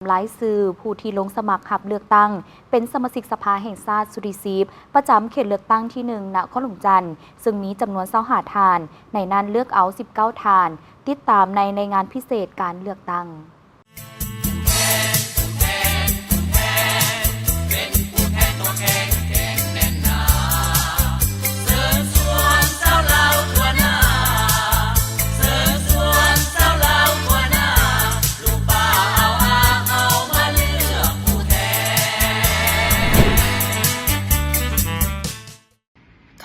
ລາຍຊື່ຜູ້ທີ່ລົງສະໝັກຮັບເລືອກຕັ້ງເປັນສະມາຊິກສະພາແຫ່ງຊາດຊຸດທີສິບ ປະຈຳເຂດເລືອກຕັ້ງທີໜຶ່ງ ນະຄອນຫຼວງວຽງຈັນ ຊຶ່ງມີຈຳນວນຊາວຫ້າທ່ານ, ໃນນັ້ນເລືອກເອົາສິບເກົ້າທ່ານ. ຕິດຕາມໃນລາຍງານພິເສດການເລືອກຕັ້ງ.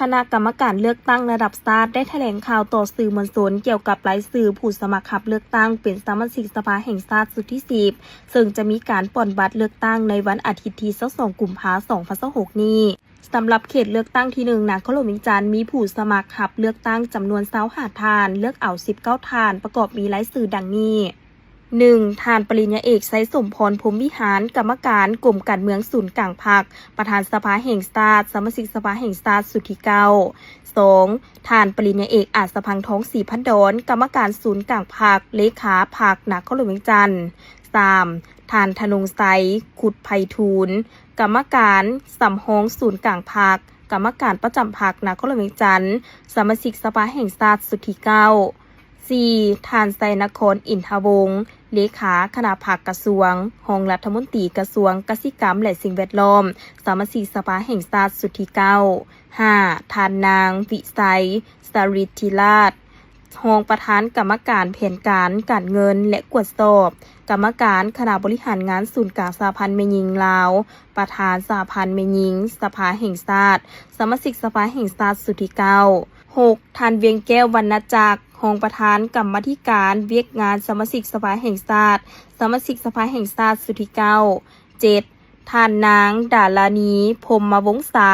ຄະນະກຳມະການເລືອກຕັ້ງລະດັບຊາດໄດ້ຖະແຫຼງຂ່າວຕໍ່ສື່ມວນຊົນກ່ຽວກັບລາຍຊື່ຜູ້ສະໝັກຮັບເລືອກຕັ້ງເປັນສະມາຊິກສະພາແຫ່ງຊາດຊຸດທີສິບ ເຊິ່ງຈະມີການປ່ອນບັດເລືອກຕັ້ງໃນວັນອາທິດທີຊາວສອງ ກຸມພາ ສອງພັນຊາວຫົກນີ້. ສຳລັບເຂດເລືອກຕັ້ງທີໜຶ່ງ ນະຄອນຫຼວງວຽງຈັນ ມີຜູ້ສະໝັກຮັບເລືອກຕັ້ງຈຳນວນຊາວຫ້າທ່ານ, ເລືອກເອົາສິບເກົ້າທ່ານ, ປະກອບມີລາຍຊື່ດັ່ງນີ້. ໜຶ່ງ ທ່ານປະລິນຍາເອກ ໄຊສົມພອນ ພົມວິຫານ ກຳມະການກົມການເມືອງສູນກາງພັກ, ປະທານສະພາແຫ່ງຊາດ, ສະມາຊິກສະພາແຫ່ງຊາດຊຸດທີເກົ້າ. ສອງ ທ່ານປະລິນຍາເອກ ອາດສະພັງທອງ ສີພັນດອນ ກຳມະການສູນກາງພັກ, ເລຂາພັກນະຄອນຫຼວງວຽງຈັນ. ສາມ ທ່ານທະນົງໄຊ ຄຸດໄພທູນ ກຳມະການສຳຮອງສູນກາງພັກ, ກຳມະການປະຈຳພັກນະຄອນຫຼວງວຽງຈັນ, ສະມາຊິກສະພາແຫ່ງຊາດຊຸດທີເກົ້າ. ສີ່ ທ່ານ ໄຊນະຄອນ ອິນທະວົງ ເລຂາຄະນະພັກກະຊວງ, ຮອງລັດຖະມົນຕີກະຊວງກະສິກຳ ແລະ ສິ່ງແວດລ້ອມ, ສະມາຊິກສະພາແຫ່ງຊາດຊຸດທີເກົ້າ. ຫ້າ ທ່ານນາງ ວິໄຊ ສະລິດທິລາດ ຮອງປະທານກຳມະການແຜນການ, ການເງິນ ແລະ ກວດສອບ, ກຳມະການຄະນະບໍລິຫານງານສູນກາງສະຫະພັນແມ່ຍິງລາວ, ປະທານສະຫະພັນແມ່ຍິງສະພາແຫ່ງຊາດ, ສະມາຊິກສະພາແຫ່ງຊາດຊຸດທີເກົ້າ. ຫົກ ທ່ານ ວຽງແກ້ວ ວັນນະຈັກ ຮອງປະທານກຳມາທິການວຽກງານສະມາຊິກສະພາແຫ່ງຊາດ, ສະມາຊິກສະພາແຫ່ງຊາດຊຸດທີເກົ້າ. ເຈັດ ທ່ານນາງ ດາລານີ ພົມມະວົງສາ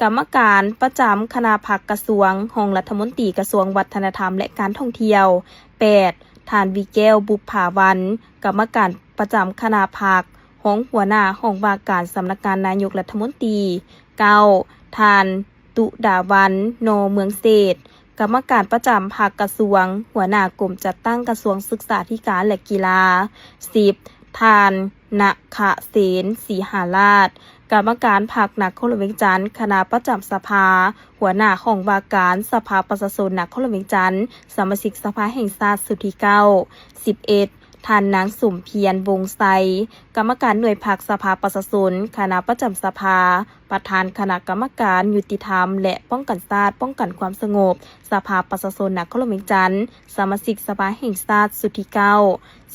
ກຳມະການປະຈຳຄະນະພັກກະຊວງ, ຮອງລັດຖະມົນຕີກະຊວງວັດທະນະທຳ ແລະ ການທ່ອງທ່ຽວ. ແປດ ທ່ານ ວິແກ້ວ ບຸບຜາວັນ ກຳມະການປະຈຳຄະນະພັກ, ຮອງຫົວໜ້າຫ້ອງວ່າການສຳນັກງານນາຍົກລັດຖະມົນຕີ. ເກົ້າ ທ່ານ ຕຸດາວັນ ນໍເມືອງເສດ ກຳມະການປະຈຳພັກກະຊວງ, ຫົວໜ້າກົມຈັດຕັ້ງກະຊວງສຶກສາທິການ ແລະ ກິລາ. ສິບ ທ່ານ ນະຄະເສນ ສີຫາລາດ ກຳມະການພັກນະຄອນຫຼວງວຽງຈັນ, ຄະນະປະຈຳສະພາ, ຫົວໜ້າຫ້ອງວ່າການສະພາປະຊາຊົນນະຄອນຫຼວງວຽງຈັນ, ສະມາຊິກສະພາແຫ່ງຊາດຊຸດທີເກົ້າ. ສິບເອັດ ທ່ານນາງ ສົມພຽນ ວົງໄຊ ກຳມະການໜ່ວຍພັກສະພາປະຊາຊົນ, ຄະນະປະຈຳສະພາ, ປະທານຄະນະກຳມະການຍຸຕິທຳ ແລະ ປ້ອງກັນຊາດ, ປ້ອງກັນຄວາມສະຫງົບ, ສະພາປະຊາຊົນນະຄອນຫຼວງວຽງຈັນ, ສະມາຊິກສະພາແຫ່ງຊາດຊຸດທີເກົ້າ.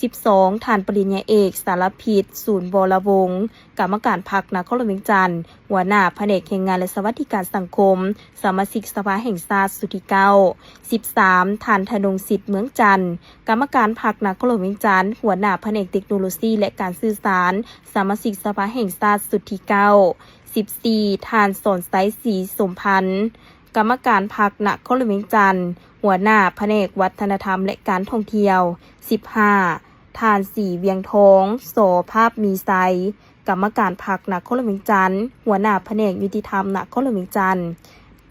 ສິບສອງ ທ່ານປະລິນຍາເອກ ສາລະພິດ ສູນວໍລະວົງ ກຳມະການພັກນະຄອນຫຼວງວຽງຈັນ, ຫົວໜ້າພະແນກແຮງງານ ແລະ ສະຫວັດດີການສັງຄົມ, ສະມາຊິກສະພາແຫ່ງຊາດຊຸດທີເກົ້າ. ສິບສາມ ທ່ານ ທະນົງສິດ ເມືອງຈັນ ກຳມະການພັກນະຄອນຫຼວງວຽງຈັນ, ຫົວໜ້າພະແນກເຕັກໂນໂລຊີ ແລະ ການສື່ສານ, ສະມາຊິກສະພາແຫ່ງຊາດຊຸດທີເກົ້າ. ສິບສີ່ ທ່ານ ສອນໄຊ ສີສົມພັນ ກຳມະການພັກນະຄອນຫຼວງວຽງຈັນ, ຫົວໜ້າພະແນກວັດທະນະທຳ ແລະ ການທ່ອງທ່ຽວ. ສິບຫ້າ ທ່ານ ສີວຽງທອງ ສໍພາບມີໄຊ ກຳມະການພັກນະຄອນຫຼວງວຽງຈັນ, ຫົວໜ້າພະແນກຍຸຕິທຳນະຄອນຫຼວງວຽງຈັນ.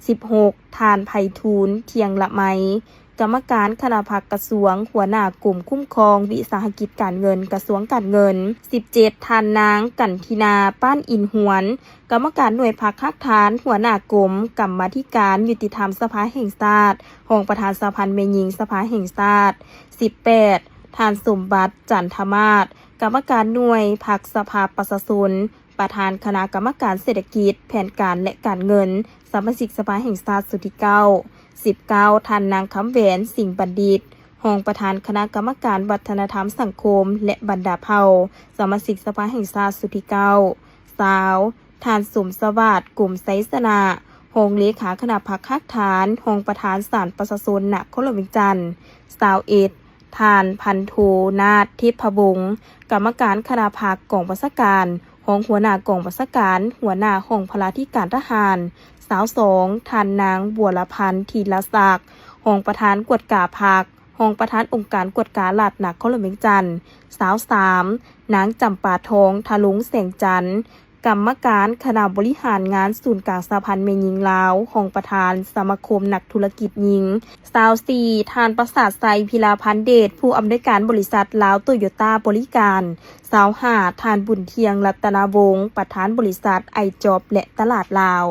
ສິບຫົກ ທ່ານ ໄພທູນ ທ່ຽງລະໄມ ກຳມະການຄະນະພັກກະຊວງ, ຫົວໜ້າກົມຄຸ້ມຄອງວິສາຫະກິດການເງິນ ກະຊວງການເງິນ. ສິບເຈັດ ທ່ານນາງ ກັນທິນາ ປ້ານອິນຫວນ ກຳມະການໜ່ວຍພັກຮາກຖານ, ຫົວໜ້າກົມກຳມາທິການຍຸຕິທຳສະພາແຫ່ງຊາດ, ຮອງປະທານສະຫະພັນແມ່ຍິງສະພາແຫ່ງຊາດ. ສິບແປດ ທ່ານ ສົມບັດ ຈັນທະມາດ ກຳມະການໜ່ວຍພັກສະພາປະຊາຊົນ, ປະທານຄະນະກຳມະການເສດຖະກິດ, ແຜນການ ແລະ ການເງິນ, ສະມາຊິກສະພາແຫ່ງຊາດຊຸດທີເກົ້າ. ສິບເກົ້າ ທ່ານນາງ ຄຳແຫວນ ສິງບັນດິດ ຮອງປະທານຄະນະກຳມະການວັດທະນະທຳສັງຄົມ ແລະ ບັນດາເຜົ່າ, ສະມາຊິກສະພາແຫ່ງຊາດຊຸດທີເກົ້າ. ຊາວ ທ່ານ ສົມສະຫວາດ ກົມໄຊຊະນະ ຮອງເລຂາຄະນະພັກຮາກຖານ, ຮອງປະທານສານປະຊາຊົນນະຄອນຫຼວງວຽງຈັນ. ຊາວເອັດ ທ່ານ ພັນໂທ ນາດ ເທບພະວົງ ກຳມະການຄະນະພັກກອງບັນຊາການ, ຮອງຫົວໜ້າກອງບັນຊາການ, ຫົວໜ້າຫ້ອງພະລາທິການທະຫານ. ຊາວສອງ ທ່ານນາງ ບົວລະພັນ ທີລະສັກ ຮອງປະທານກວດກາພັກ, ຮອງປະທານອົງການກວດກາລັດນະຄອນຫຼວງວຽງຈັນ. ຊາວສາມ ນາງ ຈຳປາທອງ ທະລົງແສງຈັນ ກຳມະການຄະນະບໍລິຫານງານສູນກາງສະຫະພັນແມ່ຍິງລາວ, ຮອງປະທານສະມາຄົມນັກທຸລະກິດຍິງ ຊາວສີ່ ທ່ານປະສາດໄຊ ພິລາພັນເດດ ຜູ້ອຳນວຍການບໍລິສັດລາວໂຕໂຍຕ້າບໍລິການ, ຊາວຫ້າ ທ່ານບຸນທ່ຽງ ລັດຕະນະວົງ ປະທານບໍລິສັດໄອຈອບ ແລະ ຕະຫຼາດລາວ.